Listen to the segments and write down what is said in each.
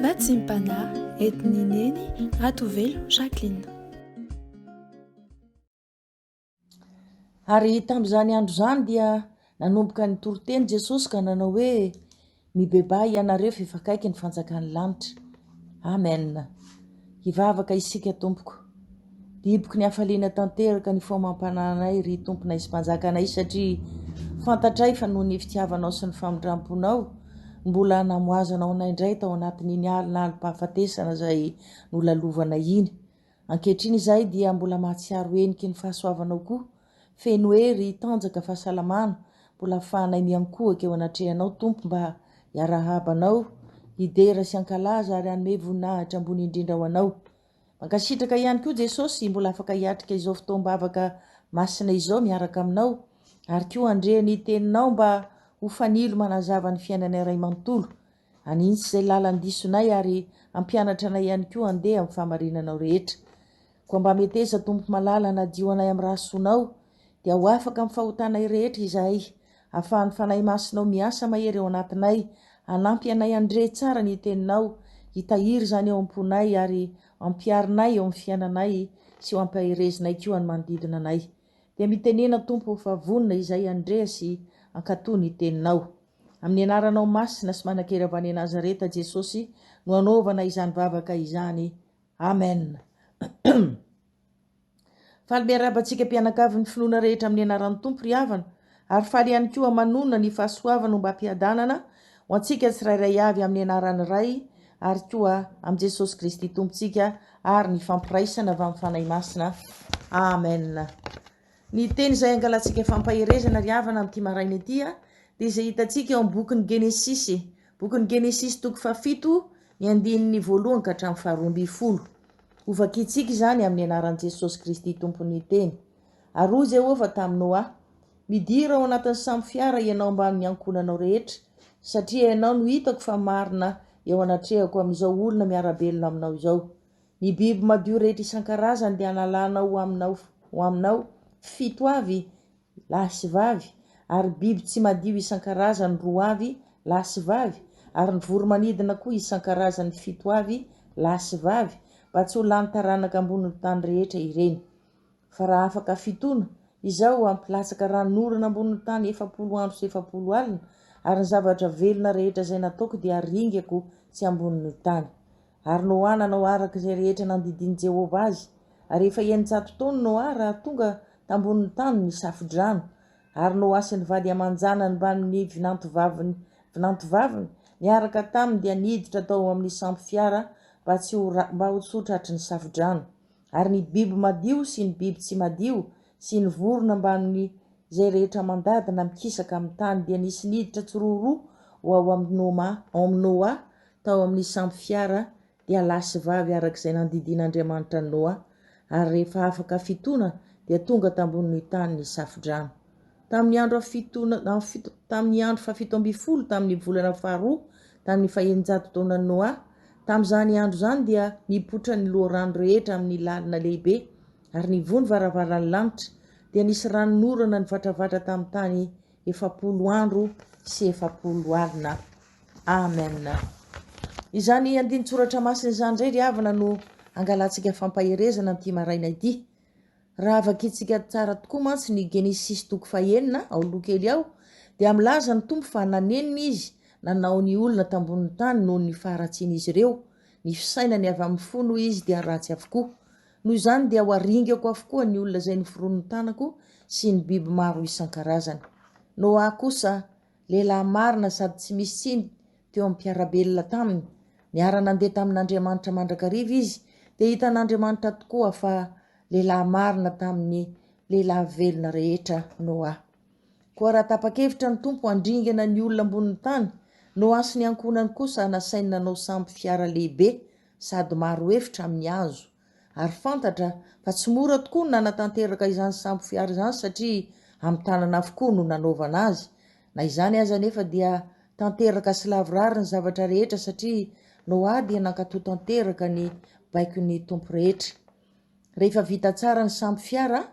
Vatsim-panahy entin'i Neny Ratovelo Jacqueline. Ary tamin'izany andro izany dia nanomboka nitory teny Jesosy ka nanao hoe, Mibebaha hianareo fa efa akaiky ny fanjakan'ny lanitra. Amen. Hivavaka isika Tompoko. Diboky ny hafaliana tanteraka ny fo amam-panahinay ry Tomponay sy Mpanjakanay satria fantatray fa noho ny fitiavanao sy ny famindram-ponao no mbola namoazanao anay indray tao anatin'iny alina alim-pahafatesana izay nolalovanay iny. Ankehitriny izahay dia mbola mahatsiaro heniky ny fahasoavanao koa, feno hery, tanjaka, fahasalamana, mbola afahanay miankohoka eo anatrehanao Tompo mba hiarahaba Anao, hidera sy hankalaza ary hanome voninahitra ambony indrindra ho Anao. Mankasitraka ihany koa Jesosy mbola afaka hiatrika izao fotoam-bavaka masina izao miaraka Aminao ary koa handre ny Teninao mba ho fanilo manazava ny fiainanay ray manontolo. Hanintsy izay lalan-disonay ary hampianatra anay ihany koa handeha amin'ny fahamarinanao rehetra. Koa mba meteza Tompo malala hanadio anay amin'ny rahasoanao, dia ho afaka amin'ny fahotanay rehetra izahay, ahafahan'ny Fanahy Masinao miasa mahery ao anatinay, hanampy anay handre tsara ny Teninao, hitahiry izany ao am-ponay ary ampiharinay eo amin'ny fiainanay sy ho ampaherezinay koa ny manodidina anay. Dia mitenena Tompo fa vonona izahay handre sy hankatò ny Teninao. Amin'ny anaranao masina sy manan-kery avy any Nazareta Jesosy no anaovana izany vavaka izany. Amen. Faly miarahaba antsika mpianakavin'ny finoana rehetra amin'ny anaran'ny Tompo ry havana, ary faly ihany koa manonona ny fahasoavana ombam-piadanana ho antsika tsirairay avy amin'ny anaran'ny Ray ary koa amin'i Jesosy Kristy Tompontsika ary ny fampiraisana avy amin'ny Fanahy Masina. Amen. Ny teny izay angalantsika fampaherezana ry havana amin'ity maraina ity dia izay hitantsika ao amin'ny bokin'ny Genesisy. Bokin'ny Genesisy toko fahafito, ny andininy voalohany ka hatramin'ny faharoa ambin'ny folo. Hovakintsika izany amin'ny anaran'i Jesosy Kristy Tompon'ny teny. Ary hoy Jehovah tamin'i Noa, Midira ao anatin'ny sambo fiara ianao mbamin'ny ankohonanao rehetra, satria ianao no hitako fa marina eo anatrehako amin'izao olona miara-belona aminao izao. Ny biby madio rehetra isan-karazany dia hanalanao ho aminao ho aminao fito avy, lahy sy vavy, ary biby tsy madio isan-karazany roa avy, lahy sy vavy, ary ny voro-manidina koa isan-karazany fito avy, lahy sy vavy, mba tsy ho lany taranaka ambonin'ny tany rehetra ireny. Fa raha afaka fitoana, Izaho hampilatsaka ranonorana ambonin'ny tany 40 andro sy 40 alina, ary ny zavatra velona rehetra izay nataoko dia haringako tsy ambonin'ny tany. Ary Noa nanao araka izay rehetra nandidian'i Jehovah azy. Ary efa 600 taona Noa raha tonga tambonin'ny tany ny safo-drano. Ary Noa sy ny vady aman-janany mbamin'ny vinantovaviny vinantovaviny niaraka taminy dia niditra tao amin'ny sambo fiara mba tsy ho mba ho tsy ho tratry ny safo-drano. Ary ny biby madio sy ny biby tsy madio sy ny vorona mbamin'ny izay rehetra mandady na mikisaka amin'ny tany dia nisy niditra tsiroaroa ho ao amin'i Noma ao amin'i Noa tao amin'ny sambo fiara dia lahy sy vavy araka izay nandidian'Andriamanitra an'i Noa, ary rehefa afaka fitoana dia tonga tambonin'ny tany ny safo-drano. Tamin'ny andro tamin'ny andro fahafito ambin'ny folo tamin'ny volana faharoa tamin'ny faheninjato taonan'i Noa, tamin'izany andro izany dia nipoitra ny loharano rehetra amin'ny lalina lehibe, ary nivoha ny varavaran'ny lanitra, dia nisy ranonorana nivatravatra tamin'ny tany 40 andro sy 40 alina. Amen. Izany andinin-tsoratra masina izany indray ry havana no angalantsika fampaherezana amin'ity maraina ity. Raha vakintsika tsara tokoa mantsy ny Genesisy toko fahenina ao aloha kely ao dia milaza ny Tompo fa nanenina izy nanao ny olona tambonin'ny tany noho ny faharatsian'izy ireo, ny fisainany avy amin'ny fony hoy izy dia ratsy avokoa. Noho izany dia ho aringako avokoa ny olona izay noforonin'ny tanako sy ny biby maro isan-karazany. Noa kosa, lehilahy marina sady tsy misy tsiny teo amin'ny mpiara-belona taminy, niara-nandeha tamin'Andriamanitra mandrakariva izy, dia hitan'Andriamanitra tokoa fa lehilahy marina tamin'ny lehilahy velona rehetra Noa. Koa raha tapa-kevitra ny Tompo handringana ny olona ambonin'ny tany, Noa sy ny ankohonany kosa nasainy nanao sambo fiara lehibe sady maro efitra amin'ny hazo, ary fantatra fa tsy mora tokoa ny nanatanteraka izany sambo fiara izany satria amin'ny tanana avokoa no nanaovana azy, na izany aza anefa dia tanteraka sy lavorary ny zavatra rehetra satria Noa dia nankatò tanteraka ny baikon'ny Tompo rehetra. Rehefa vita tsara ny sambo fiara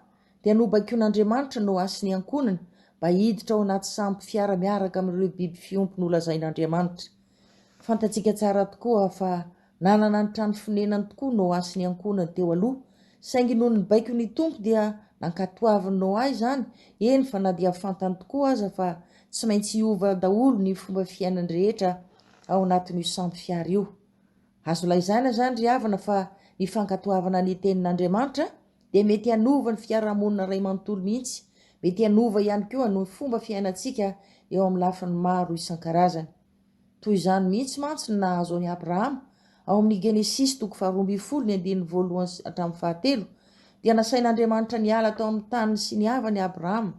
dia nobaikoin'Andriamanitra Noa sy ny ankohonany mba hiditra ao anaty sambo fiara miaraka amin'ireo biby fiompy nolazain'Andriamanitra. Fantatsika tsara tokoa fa nanana ny trano fonenany tokoa Noa sy ny ankohonany teo aloha, saingy noho ny baikon'ny Tompo dia nankatoavin'i Noa izany, eny fa na dia fantany tokoa aza fa tsy maintsy hiova daholo ny fomba fiainany rehetra ao anatin'io sambo fiara io. Azo lazaina izany ry havana fa ny fankatoavana ny tenin'Andriamanitra dia mety hanova ny fiarahamonina iray manontolo mihitsy, mety hanova ihany koa ny fomba fiainantsika eo amin'ny lafiny maro isan-karazany. Toy izany mihitsy mantsy ny nahazo an'i Abrahama, ao amin'ny Genesisy toko faharoambinifolo ny andininy voalohany hatramin'ny fahatelo, dia nasain'Andriamanitra niala tao amin'ny taniny sy ny havany Abrahama.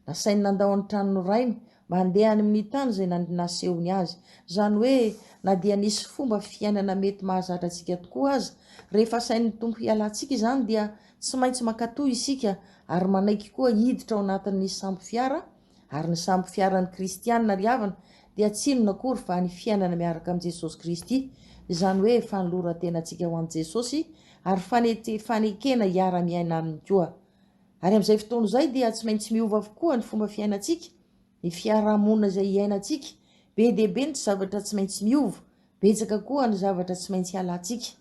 Nasainy nandao ny tranon'ny rainy mba handeha any amin'ny tany izay nasehony azy. Izany hoe, na dia nisy fomba fiainana mety mahazatra antsika tokoa aza, rehefa asain'ny Tompo hialantsika izany dia tsy maintsy mankatò isika ary manaiky koa hiditra ao anatin'ny sambo fiara, ary ny sambo fiaran'ny kristiana ry havana dia tsy inona akory fa ny fiainana miaraka amin'i Jesosy Kristy, izany hoe fanoloran-tenantsika ho an'i Jesosy ary fanekena hiara-miaina Aminy koa. Ary amin'izay fotoana izay dia tsy maintsy miova avokoa ny fomba fiainantsika, ny fiarahamonina izay iainantsika, be dia be ny zavatra tsy maintsy miova, betsaka koa ny zavatra tsy maintsy halantsika.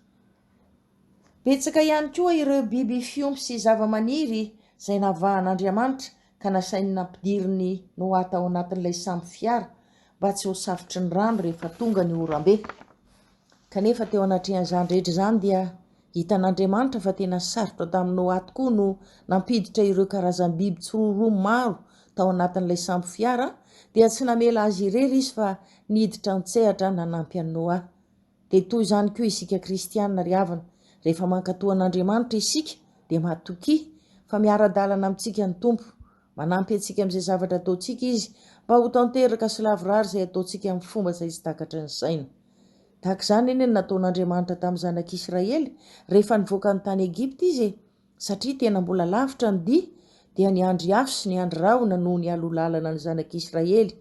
Betsaka ihany koa ireo biby fiompy sy zavamaniry izay navahan'Andriamanitra ka nasainy nampidirin'i Noa tao anatin'ilay sambo fiara mba tsy ho safotry ny rano rehefa tonga ny orambe. Kanefa teo anatrehan'izany rehetra izany dia hitan'Andriamanitra fa tena sarotra tamin'i Noa tokoa no nampiditra ireo karazam-biby tsiroaroa maro tao anatin'ilay sambo fiara, dia tsy namela azy irery izy fa niditra an-tsehatra nanampy an'i Noa. Dia toy izany koa isika kristiana ry havana, rehefa mankatò an'Andriamanitra isika dia matokia fa miara-dalana amintsika ny Tompo, manampy antsika amin'izay zavatra ataontsika Izy mba ho tanteraka sy lavorary izay ataontsika amin'ny fomba izay tsy takatry ny saina. Tahaka izany anie no nataon'Andriamanitra tamin'ny zanak'Israely rehefa nivoaka ny tany Egypta izy e! Satria tena mbola lavitra ny dia, dia ny andry afo sy ny andry rahona no nialoha lalana ny zanak'Israely,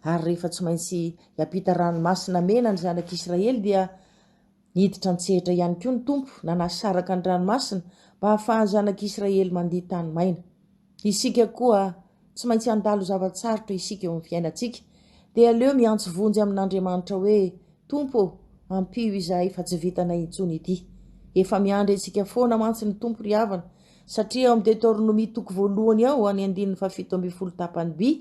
ary rehefa tsy maintsy hiampita ranomasina mena ny zanak'Israely dia niditra an-tsehatra ihany koa ny Tompo nanasaraka ny ranomasina mba hahafahan'ny zanak'Israely mandia tany maina. Isika koa tsy maintsy handalo zava-tsarotra isika eo amin'ny fiainantsika, dia aleo miantso vonjy amin'Andriamanitra hoe, Tompo ô, ampio izahay fa tsy vitanay intsony ity. Efa miandry antsika foana mantsy ny Tompo ry havana, satria ao amin'ny Deoteronomia toko voalohany ao, any andininy fahafito ambinifolo tapany by,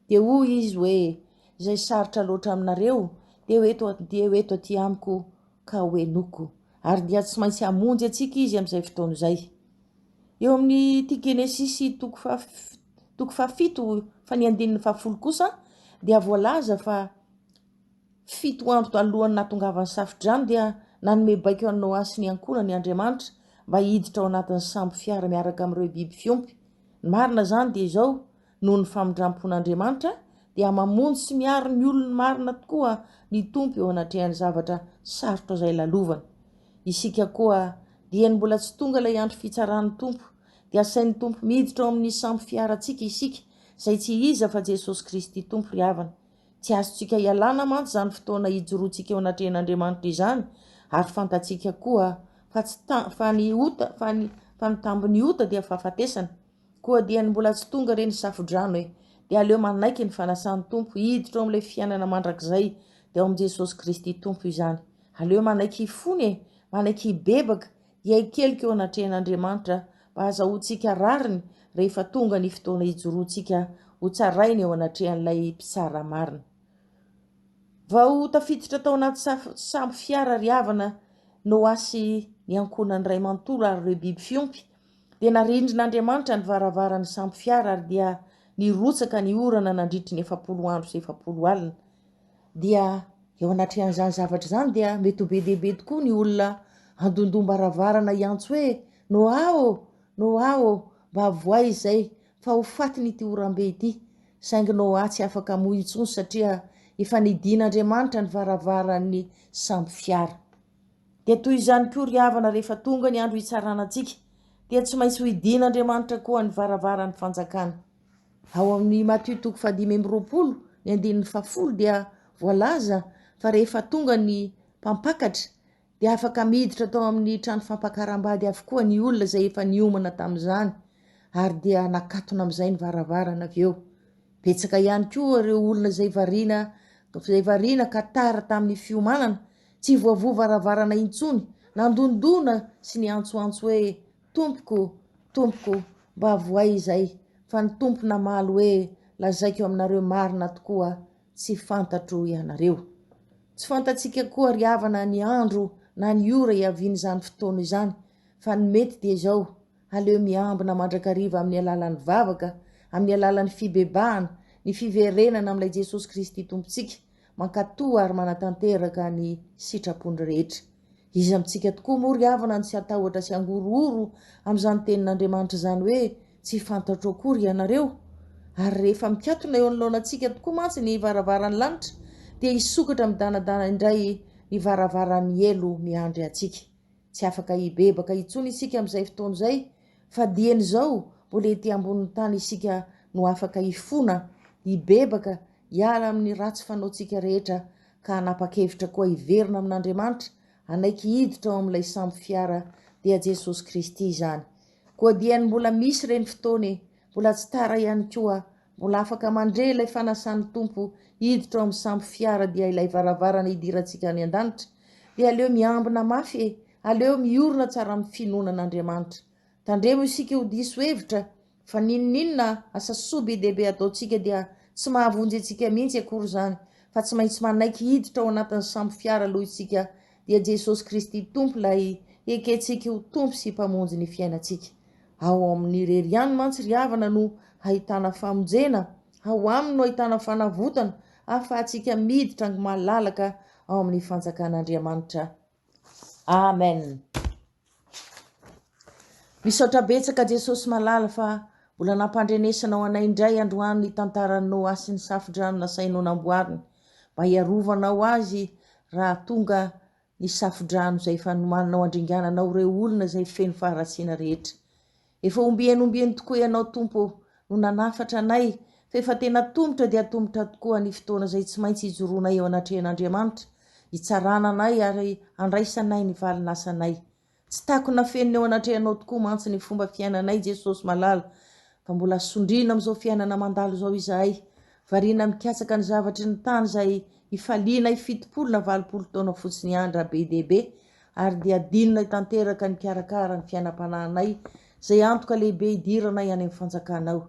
dia hoy Izy hoe, Izay sarotra loatra aminareo, dia ho eto, dia ho eto aty amiko ka ho henoko. Ary dia tsy maintsy hamonjy antsika Izy amin'izay fotoana izay. Eo amin'ity Genesisy toko faha toko fahafito fa ny andininy fahafolo kosa dia voalaza fa fito andro alohan'ny nahatongavan'ny safodrano dia nanome baiko an'i Noa sy ny ankohonany Andriamanitra mba hiditra ao anatin'ny sambo fiara miaraka amin'ireo biby fiompy. Ny marina izany dia izao, noho ny famindram-pon'Andriamanitra dia mamonjy sy miaro ny olony marina tokoa ny Tompo eo anatrehan'ny zavatra sarotra izay lalovany. Isika koa Dieny mbola tsy tonga ilay andro fitsaran'ny Tompo, dia asain'ny Tompo miditra ao amin'ny sambo fiarantsika isika, izay tsy iza fa Jesosy Kristy Tompo ry havana. Tsy azontsika ialana mantsy izany fotoana hijoroantsika eo anatrehan'Andriamanitra izany, ary fantatsika koa fa tsy ta, fa ny ota, fa ny, fa ny tambin'ny ota dia fahafatesana. Koa dieny mbola tsy tonga re ny safodrano e, dia aleo manaiky ny fanasan'ny Tompo hiditra ao amin'ilay fiainana mandrakizay, dia ao amin'i Jesosy Kristy Tompo izany. Aleo manaiky hifona e, manaiky hibebaka, hiaikelika eo anatrehan'Andriamanitra mba hahazahoantsika rariny rehefa tonga ny fotoana hijoroantsika ho tsaraina eo anatrehan'ilay Mpitsara marina. Vao tafiditra tao anaty sambo fiara ry havana Noa sy ny ankohonany iray manontolo ary ireo biby fiompy, dia narindrin'Andriamanitra ny varavaran'ny sambo fiara ary dia nirotsaka ny orana nandritry ny 40 andro sy 40 alina. Dia eo anatrehan'izany zavatra izany dia mety ho be dia be tokoa ny olona handondom-baravarana hiantso hoe, Noa ô! Noa ô! Mba avoay izay fa ho fatin'ity oram-be ity. Saingy Noa tsy afaka hamoy intsony satria efa nidin'Andriamanitra ny varavaran'ny sambo fiara. Dia toy izany koa ry havana rehefa tonga ny andro hitsarana antsika dia tsy maintsy ho idin'Andriamanitra koa ny varavaran'ny fanjakana. Ao amin'ny Matio toko fahadimy amby roapolo ny andininy fahafolo dia voalaza fa rehefa tonga ny mpampakatra dia afaka miditra tao amin'ny trano fampakaram-bady avokoa ny olona izay efa niomana tamin'izany ary dia nakatona amin'izay ny varavarana avy eo. Betsaka ihany koa ireo olona izay variana izay variana ka tara tamin'ny fiomanana, tsy voavoa varavarana intsony, nandondona sy niantsoantso hoe, Tompoko, Tompoko, mba vohay izay, fa ny Tompo namaly hoe, Lazaiko aminareo marina tokoa, tsy fantatro ianareo. Tsy fantatsika koa ry havana ny andro na ny ora hiavian'izany fotoana izany, fa ny mety dia izao, aleo miambina mandrakariva amin'ny alalan'ny vavaka, amin'ny alalan'ny fibebahana, ny fiverenana amin'ilay Jesosy Kristy Tompontsika, mankatò ary manatanteraka ny sitrapony rehetra. Iza amintsika tokoa moa ry havana no tsy hatahotra sy hangorohoro amin'izany tenin'Andriamanitra izany hoe tsy fantatro akory ianareo? Ary rehefa mikatona eo anoloanantsika tokoa mantsy ny varavaran'ny lanitra dia hisokatra midanadana indray ny varavaran'ny helo miandry antsika. Tsy afaka hibebaka intsony isika amin'izay fotoana izay fa dieny izao mbola ety ambonin'ny tany isika no afaka hifona, hibebaka, hiala amin'ny ratsy fanaontsika rehetra ka hanapa-kevitra koa hiverina amin'Andriamanitra, hanaiky hiditra ao amin'ilay sambo fiara dia Jesosy Kristy izany. Koa dieny mbola misy ireny fotoana e, mbola tsy tara ihany koa, mbola afaka mandre ilay fanasan'ny Tompo hiditra ao amin'ny sambo fiara dia ilay varavarana hidirantsika any an-danitra, dia aleo miambina mafy e, aleo miorina tsara amin'ny finoana an'Andriamanitra. Tandremo isika ho diso hevitra Fa n'inon'inona asa soa be dia be ataontsika dia tsy mahavonjy antsika mihitsy akory izany fa tsy maintsy manaiky hiditra ao anatin'ny sambo fiara aloha isika dia Jesosy Kristy Tompo ilay ekentsika ho Tompo sy Mpamonjy ny fiainantsika. Ao aminy irery ihany mantsy ry havana no ahitana famonjena, ao aminy no ahitana fanavotana ahafahantsika miditra malalaka ao amin'ny fanjakan'Andriamanitra. Amen. Misaotra betsaka Jesosy malala fa mbola nampandrenesanao anay indray androany ny tantaran'i Noa sy ny safodrano nasainao namboariny mba hiarovanao azy raha tonga ny safodrano izay efa nomaninao handringananao ireo olona izay feno faharatsiana rehetra. Efa ombieny ombieny tokoa Ianao Tompo ô no nanafatra anay fa efa tena tomotra dia tomotra tokoa ny fotoana izay tsy maintsy hijoroanay eo anatrehan'Andriamanitra, hitsarana anay ary handraisanay ny valin'asanay. Tsy takona fenina eo anatrehanao tokoa mantsy ny fomba fiainanay Jesosy malala fa mbola sondriana amin'izao fiainana mandalo izao izahay, variana mikatsaka ny zavatry ny tany izay hifalianay 70 na 80 taona fotsiny ihany raha be dia be ary dia adinonay tanteraka ny mikarakara ny fiainam-panahinay izay antoka lehibe hidiranay any amin'ny fanjakanao.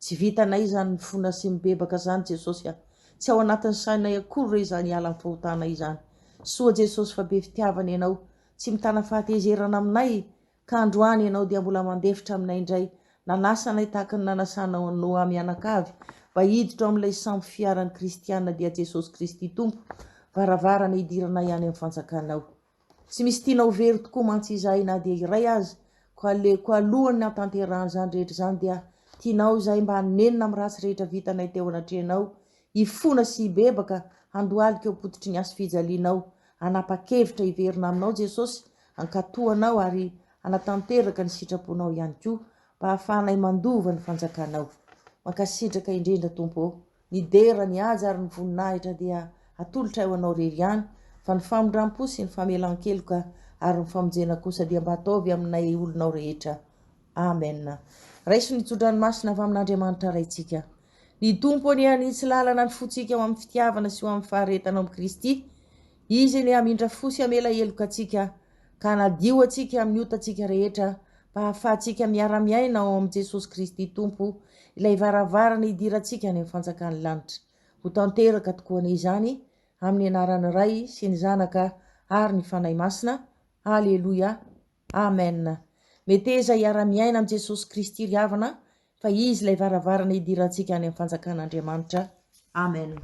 Tsy vitanay izany mifona sy mibebaka izany Jesosy a! Tsy ao anatin'ny sainay akory re izany hiala amin'ny fahotanay izany. Soa Jesosy fa be fitiavana Ianao, tsy mitana fahatezerana aminay ka androany Ianao dia mbola mandefitra aminay indray, nanasa anay tahaka ny nanasanao an'i Noa mianakavy mba hiditra ao amin'ilay sambo fiaran'ny kristiana dia Jesosy Kristy Tompo, varavarana hidiranay any amin'ny fanjakanao. Tsy misy tiana ho very tokoa mantsy izahay na dia iray aza, koa aleoko alohan'ny hahatanterahan'izany rehetra izany dia tianao izahay mba hanenina amin'ny ratsy rehetra vitanay teo anatrehanao, hifona sy hibebaka, handohalika eo am-pototry ny hazofijalianao, hanapa-kevitra hiverina aminao Jesosy, hankatò anao ary hanatanteraka ny sitraponao ihany koa mba hahafahanay mandova ny fanjakanao. Mankasitraka indrindra Tompo ô. Ny dera, ny haja ary ny voninahitra dia atolotray ho Anao irery ihany, fa ny famindram-po sy ny famelan-keloka ary ny famonjena kosa dia mba ataovy aminay olonao rehetra. Amen. Raiso ny tso-dranomasina avy amin'Andriamanitra Raintsika. Ny Tompo anie hanitsy lalana ny fontsika ho amin'ny fitiavana sy ho amin'ny faharetana ao amin'i Kristy. Izy anie hamindra fo sy hamela heloka antsika, ka hanadio antsika amin'ny otantsika rehetra, mba hahafahantsika miara-miaina ao amin'i Jesosy Kristy Tompo, ilay varavarana hidirantsika any amin'ny fanjakan'ny lanitra. Ho tanteraka tokoa anie izany, amin'ny anaran'ny Ray sy ny Zanaka ary ny Fanahy Masina. Aleloia. Amen. Meteza hiara-miaina amin'i Jesosy Kristy ry havana, fa Izy ilay varavarana hidirantsika any amin'ny fanjakan'Andriamanitra. Amen.